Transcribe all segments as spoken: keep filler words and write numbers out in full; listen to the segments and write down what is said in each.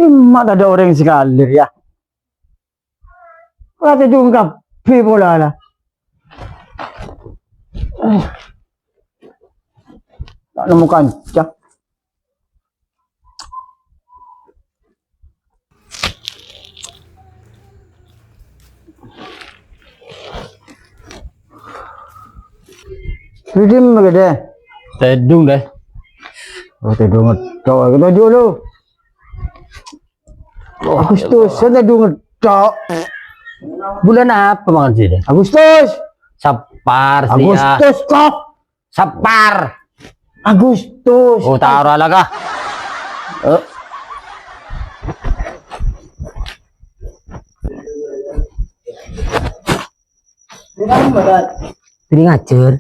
Emma' tadâ' orèng sè ngalir, yâ. Latè jungkap, bi' pola la. Ta' nemmo kanca. Riddim, Dè. Tèdung, Dè. Oh, tèdung ngetthok. Kita dulu. Agustus, saya tèdung ngetthok. Bulân apa mangkèn, Dè? Agustus. Sapar, sih, ya. Agustus, kok. Sapar. Agustus. Oh, tara la, Kak. Eh. Ini kan berat. Ini ngajhâr.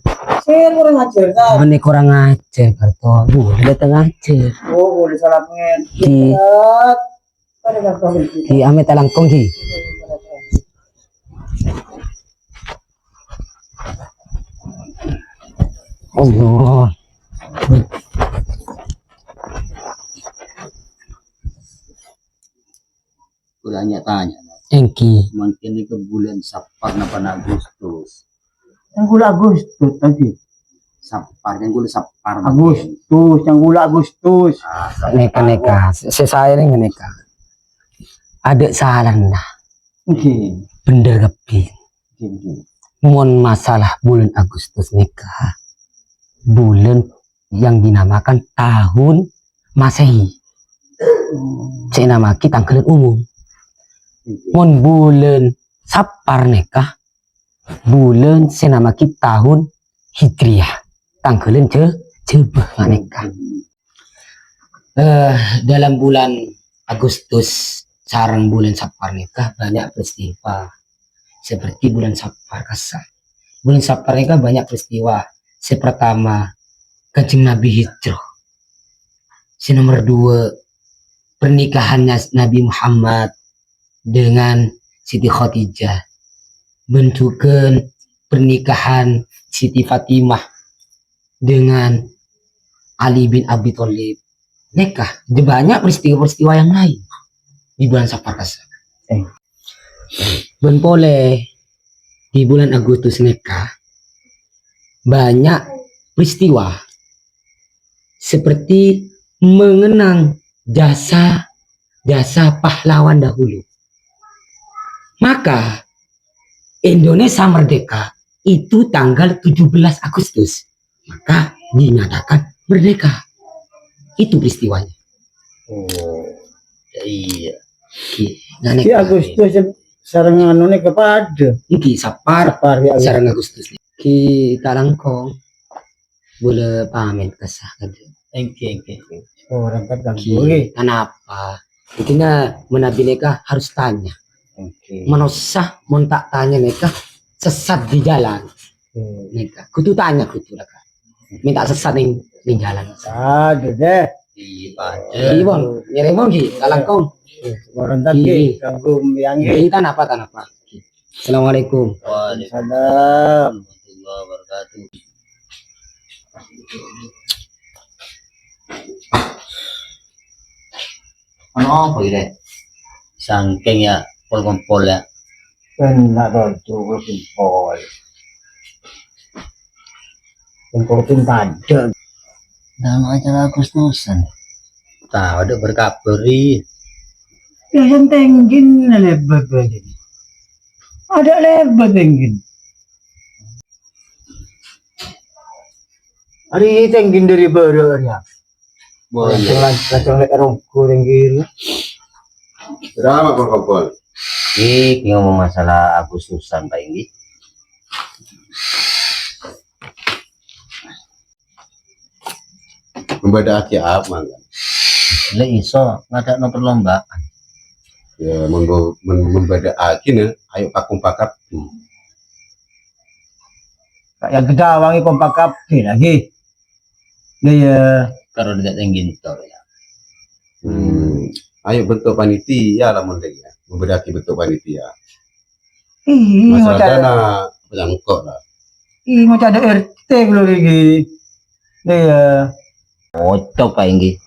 Saya kurang ajar, kan? Ini kurang ajar, Karto. Bulâ dâteng ngajhâr. Oh, boleh salah pengen. Di Berat. Pada kan, Pak. Di ame talangkong, Ki. Allah. Kula nya-tanya. Èngghi. Mangkèn nèka bulân Sapar napa Agustus? Yang kula Agustus tadi. Sapar, yang kula Sapar mangkèn. Agustus, yang kula Agustus. Ah, Nèka, nèka. Sè, sè saè nèka, nèka. Adâ' salana. Ngghi. Bhender kabbhi. Ngghi, ngghi. Mon masalah bulân Agustus nèka, bulân yang dinamakan tahun Masehi. Hmm. Sè ènamaghi tangghâlân umum. Mon bulân Sapar nèka, bulân sè ènamaghi tahun Hijriyah. Tangghâlân Jâ-, Jhâbâ nèka. Eh, dalam bulan Agustus sareng bulân Sapar nèka banyak peristiwa seperti bulân Sapar kassa'. Bulân Sapar nèka banyak peristiwa. Sè pertama, Kanjeng Nabi hijrah. Sè nomor dua, pernikahannya Nabi Muhammad dengan Siti Khadijah. Dan juga pernikahan Siti Fatimah dengan Ali bin Abi Thalib. Nèka, banyak peristiwa-peristiwa yang lain di bulan Sapar kassa'. Eh. Bân polè di bulan Agustus nèka banyak peristiwa seperti mengenang jasa-jasa pahlawan dahulu. Maka Indonesia merdeka itu tanggal tujuh belas Agustus. Maka dinyatakan merdeka. Itu peristiwanya. Oh, iya. Ngghi. Nah, Di nèka. Agustus sareng anune kepada. Ngghi, Sapar. Sapar, ya, ya. Sareng Agustus. Ngghi, ta' langkong. Bulâ pamèt kassa' kadhi. Ngghi, ngghi, ngghi. Orang kan ganggu, Ngghi, ngghi. Kenapa? Intinya, manabi nèka harus tanya. Ngghi. Manossa, mon ta' tanya nèka, sesat di jalan. Hmm. Nèka, kudu tanya, kudu, nèka. Mènta sesat nèng, nèng jalan. Aduh, deh. Iya, Pak. Iya, Bang. Nyeremong, Ngghi. Ta' langkong. Orang tadi, Ngghi. Ganggu, yang Ngghi, ta' napa, ta' napa. Assalamualaikum. Waalaikumsalam warahmatullahi wabarakatuh. Ano apa ini? Sangking ya, pol-kompol ya. Kena rojo, pol-kompol. Pol-kompol tadi. Dalam acara Agustusan. Tahu ada berkabari. Ya, yang tenggin lebbet aja. Ada lebbet tenggin. Ari tenggin dari bara ya. Boleh. Langsung, langsung naik ronggo tenggin. Drama apa, Kompol? Iki ngomong masalah Agustusan, Pak, ini. Membada'aghi apa, mangga? Lè iso ngada'no perlombaan. Ya, monggo men-, membada'aghi, nah. Ayo, pakompak kabbi. Kaya' gedawang kompak kabbi lagi. Iya. Karo dek tenggintor, ya. Hmm. Ayo bentuk panitia lah, mon dek, ya. Membada'aghi bentuk panitia. Ih, masalah dana, apa yang engko' lah. Ih, mau ada R T kalau lagi. Iya. Cocok, Pak, inggih.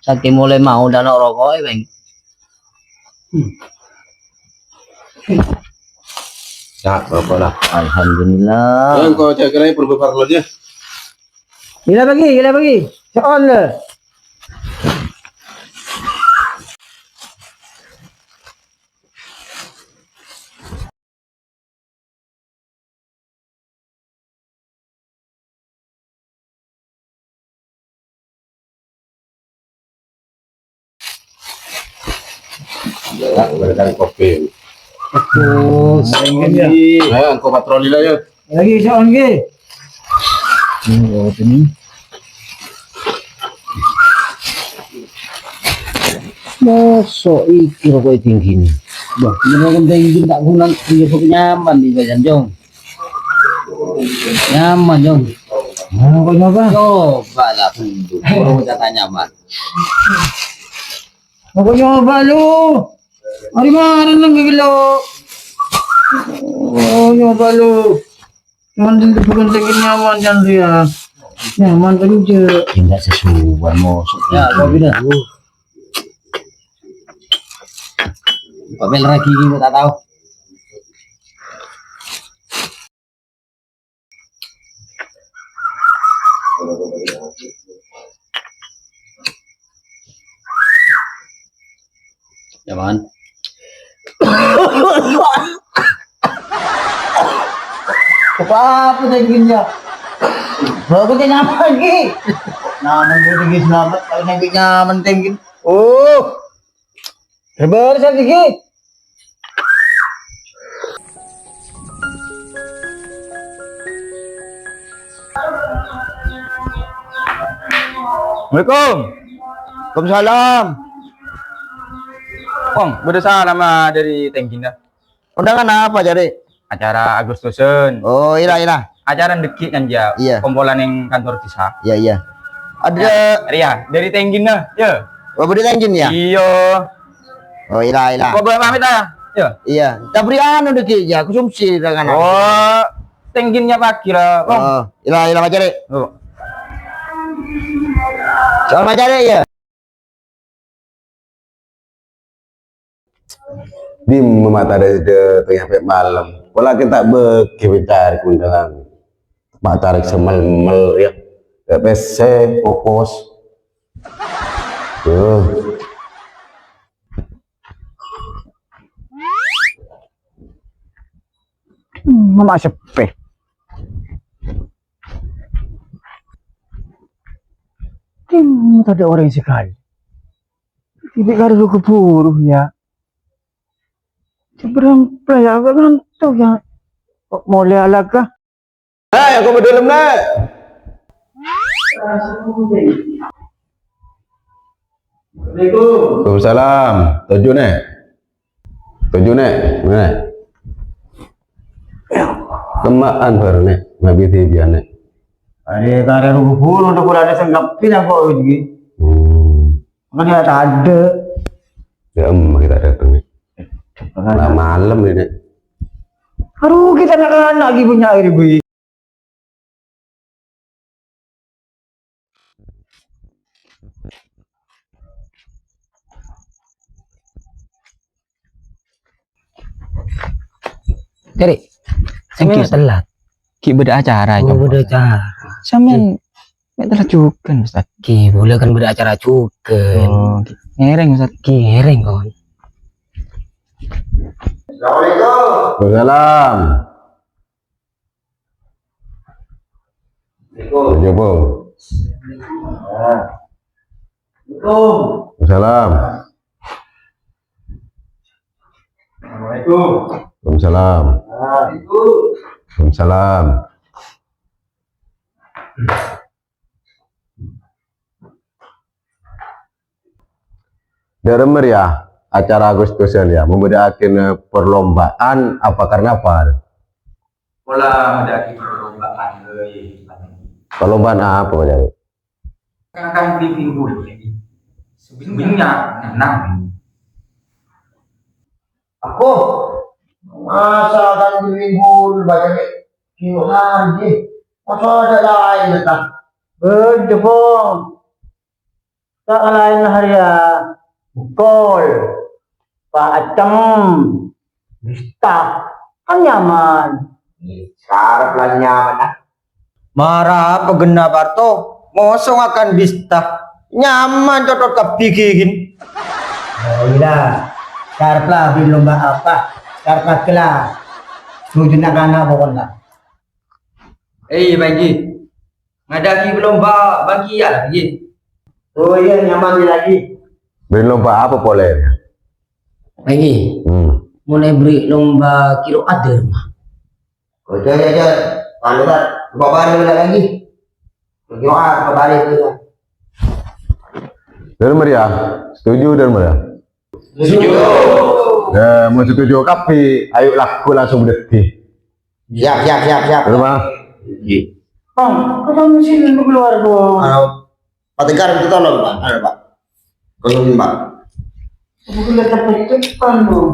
Saking mulai mau dana rokok, Pak, inggih. Ya, bapak lah. Alhamdulillah. Ya, engko' ca'na perlu parlo ya. Gila bagi, gila bagi. Soal le. Ya, berikan kopi. Oh, sengit ya. Ayo, engko' patroli lah ya. Lagi soal nggih. Ini lewat ini. Mosok iki roko'è Tèngghi nè. Wah, bener kan Tèngghi tak guna, iya kok nyaman di Bayan, Jong. Nyaman, Jong. Nah, kok nyoba? Coba lah dulu, baru kata nyaman. Kok nyoba lu? Hari kemarin nang gila. Oh, nyoba lu. Cuman tentu bukan Tèngghi nyaman, Chandria. Nyaman kan, Cek? Ya, enggak sesuai, mosok. Ya, kopi dah. Kok bel lagi ini, tak tahu. Ya, Man. Apa, apa Tèngghi ya? Bagus ya, nyaman, Ki. Nyaman, Tèngghi, selamat. Kalau Tèngghi nyaman, Tèngghi. Oh. Sabar, sabar, Ki. Assalamualaikum. Waalaikumsalam. Kong, bâdâ salam, ah, dâri Tèngghi, nah. Undangan apa, Cari? Acara Agustusan. Oh, ira, ira. Acara dâgghi' kan, ya? Iya. Kompolan neng kantor desa. Iya, iya. Ada. Ya, Ria, dâri Tèngghi, nah, ya. Oh, bâdâ Tèngghi, ya? Iya. Oh, ira, ira. Kok boleh pamit, ah? Ya. Iya. Tabri anu dâgghi', ya, konsumsi dengan. Oh, Tèngghi pagi lah, Kong. Oh, ira, ira, Cari. Oh. Soal Cari, ya? Dimma ma' tarèk dâteng sampè' malem. Pola kita bagi mencari undangan. Ma' tarèk sè mel-mel, ya. Kayak pèssè, kokos. Tuh. Hmm, ma' seppè. Dimma tadâ' orèng sakalè. Tiba' karo ru keburu, ya. Seberang playa apa ngantuk, ya. Kok mulai alaka? Eh, aku mau dalam, Nek. Assalamualaikum. Waalaikumsalam. Toju', Nek. Toju', Nek. Mana? Kemmaan baru, Nek. Nabi Tibian, Nek. Ada karya rubuh pun untuk kurang ada sengkap, tidak kok, ini. Hmm. Makanya tak ada. Ya, em, kita datang, Nek. Nah, malam ini. Aduh, kita anak-anak lagi punya air, Bu. Cari, sampeyan telat. Ki bâdâ acara, oh, bâdâ acara. Sampeyan mè' telat jhughân, Ustaz. Ki, bulâ kan bâdâ acara jhughân. Oh, ki. Ngèrèng, Ustaz. Ki, ngèrèng, kon. Assalamualaikum. Waalaikumsalam. Assalamualaikum. Waalaikumsalam. Assalamualaikum. Waalaikumsalam. Waalaikumsalam. Dâ' remma rèya acara Agustusan, ya, membedaakan perlombaan apa karnaval? Pola madâ'aghi perlombaan, eh. Perlombaan apa, Pak Jari? Kan, kan di minggu ini. Sebenarnya, enam. Aku masa kan di minggu, Pak Jari. Gimana, Ji? Masa ada lain, ta? Bâdâ, Pong. Ta' laèn arèya, bukol. Pak Acem, bista, kan nyaman. Sarap lah nyaman, ah. Mara apa genna, Parto? Mosong akan bista. Nyaman, cotot kabbhi gigin. Oh, iya. Sarap lah, beli lomba apa? Sarap lah, setuju nak anak pokoknya. Eh, Pak Haji. Ngadagi lomba bagi ya, Pak Haji. Oh iya, nyaman lagi. Beli lomba apa pole? Pak Haji. Hmm. Mulai beri lomba kiroat deh, mah. Oke, oke, oke. Anu, Pak. Lomba apa lagi? Kiroat, lomba apa itu? Dharma Riyah. Setuju, Dharma Riyah? Setuju. Ya, mau setuju kabbhi, ayo lagu langsung berhenti. Siap, siap, siap, siap. Terus, Bang? Iya. Bang, kok kamu sini keluar, Bang? Halo. Pak Tegar, minta tolong, Pak. Halo, Pak. Tolongin, Pak. Aku lihat apa depan, Bang?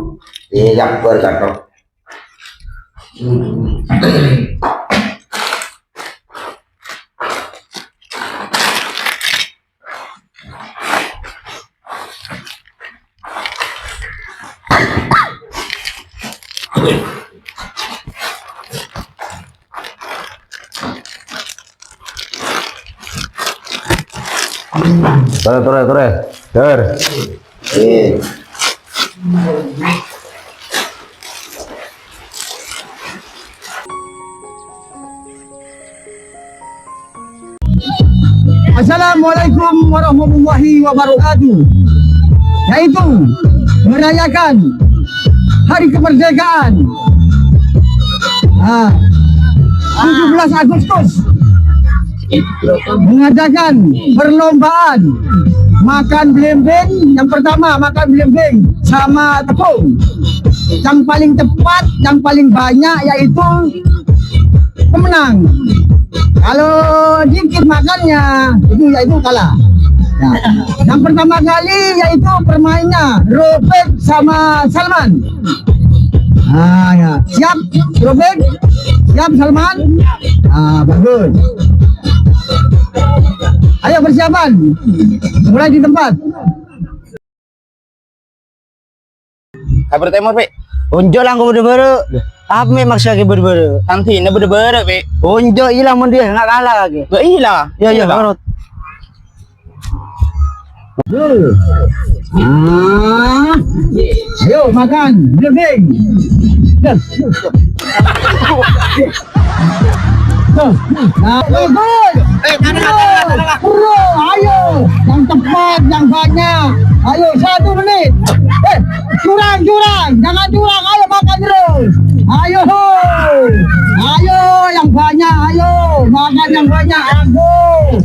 Iya, siap, Pak, cakep. Tore, tore, tore. Ter. Assalamualaikum warahmatullahi wabarakatuh. Yaitu merayakan hari kemerdekaan. Ah, tujuh belas Agustus. Mengadakan perlombaan makan belimbing. Yang pertama makan belimbing sama tepung. Yang paling cepat, yang paling banyak yaitu pemenang. Kalau dikit makannya, itu yaitu kalah. Ya. Yang pertama kali yaitu permainnya Robert sama Salman. Ah, ya. Siap, Robert? Siap, Salman? Ah, bagus. Ayo persiapan. Mulai di tempat. Kabar Timur, Pè. Onjo' langkong bârâ-bârâ. Apa mè' maksa ghi' bârâ-bârâ? Tantine bârâ-bârâ, Pè. Onjo' ila mon dia nggak kalah lagi. Lah, ila. Ya, ya, Ila. Menurut. Ah. Ayo makan, daging. Dah. Tuh. Nah, bagus. Eh, tahan, tahan, tahan, tahan. Bro, ayo. Yang cepat, yang banyak. Ayo, satu menit. Eh, curang, curang. Jangan curang. Ayo, makan terus. Ayo. Ayo, yang banyak. Ayo, makan yang banyak. Aduh.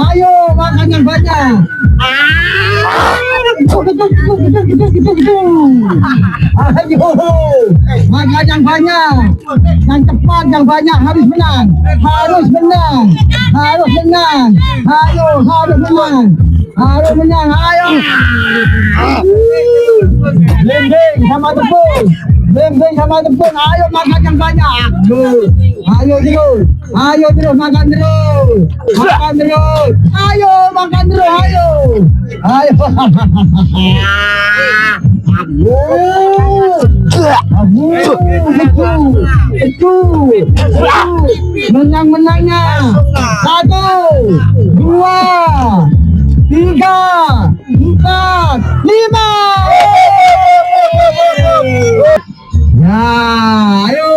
Ayo, makan yang banyak. Ah. Ayo. Makan yang banyak. Yang cepat, yang banyak harus menang. Harus menang. Harus menang. Ayo, harus menang. Harus menang. Ayo. Belimbing sama tepung. Belimbing sama tepung. Ayo makan yang banyak. Ayo terus. Ayo terus makan terus. Makan terus. Ayo makan terus. Ayo. Ayo. Aduh. Aduh. Itu. Itu. Itu. Menang-menangnya. Satu, dua, tiga, empat, lima. Ya, ayo.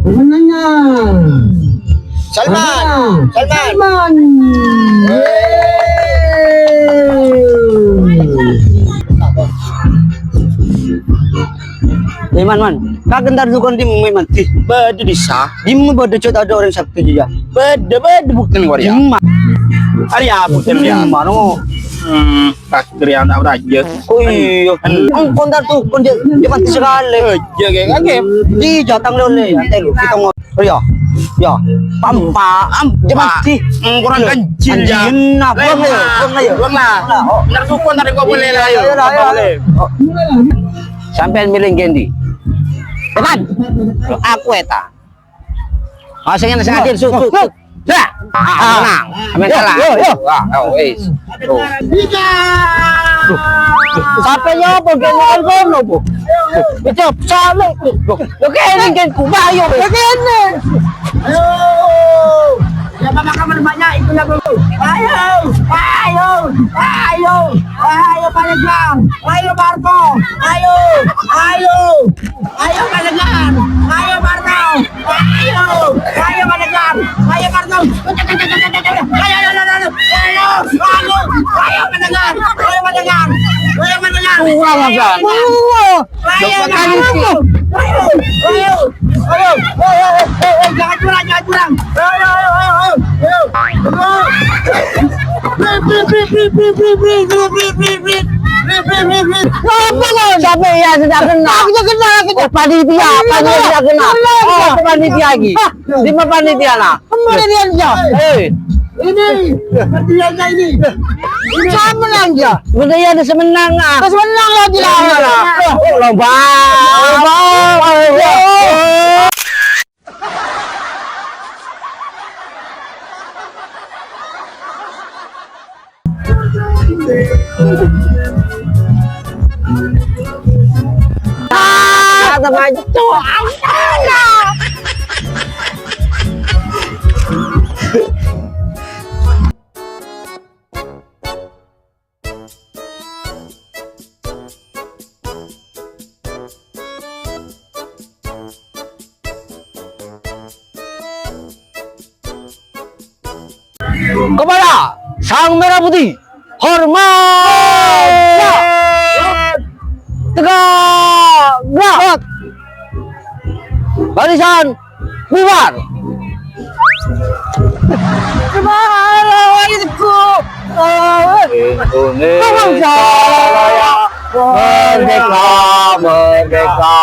Pemenangnya. Salman. Salman. Salman. Yeay. Eh, Man, Man. Kakentar dukun di Muhammad, di. Bâdâ dissa. Dimma bâdâ jhât adâ' orèng sakti jiyâ? Bâdâ, bâdâ buktèna, Warya. Dimma? Arèya buktèna, ya. Dimma, no? Hmm, takdir yang tak raja. Oh, iya. Engkon tar dukun, dia, dia mati sekali. Iya, kayak, kayak. Di jatang lho, Le. Santai lho, kita ngobrol. Oh, iya. Ya. Pampa, am, dia mati. Hmm, kurang ganjil, ya. Ganjil, nah, buang ayo, buang ayo. Buang lah. Buang lah, oh. Bener dukun tadi kok boleh lah, ayo. Ayo, ayo, ayo. Boleh. Oh. Sampèyan milih ngendi? Teman. Aku eta. Ah, sing enak, sing adil, su, su, su. Dah. Ah, menang. Amin, yo, kalah. Yo, yo. Wah, oh, wis. Tuh. Sampè' nyapa, ghenna kan kono, Bu? Itu salah. Lo kene kan ku, ayo. Lo kene. Ayo. Siapa makanan banyak itu ya, Bu? Ayo, ayo, ayo, ayo, Pak Ridwan, ayo, Parto, ayo, ayo, ayo, Pak Ridwan, ayo, Parto, ayo, ayo, Pak Ridwan, ayo, Parto, ayo, ayo, ayo, ayo, ayo, ayo, Pak Ridwan, ayo, Pak Ridwan, ayo, Pak Ridwan, kurang ajar. Ayo, ayo, ayo, ayo, ayo, ayo, ayo, jangan curang, jangan curang. Ayo, ayo, ayo, ayo, ayo. Bri, bri, bri, bri, bri, bri, bri, bri, bri, bri, bri, bri, bri, bri. Apa, Bang? Siapa ya sudah kena? Aku sudah kena, aku sudah. Oh, panitia, panitia kena. Kena, kena. Oh, panitia lagi. Hah? Di mana panitia, nah? Kembali dia, dia. Eh. Ini, panitia ini. Ini. Siapa menang, dia? Udah ya, ada semenang, ah. Ada semenang lagi, lah. Semenang, ah. Oh, lomba. Lomba. Ah, teman cowok. Kepala Sang Merah Putih, hormat! Tegak! Barisan bubar! Indonesia Raya merdeka, merdeka.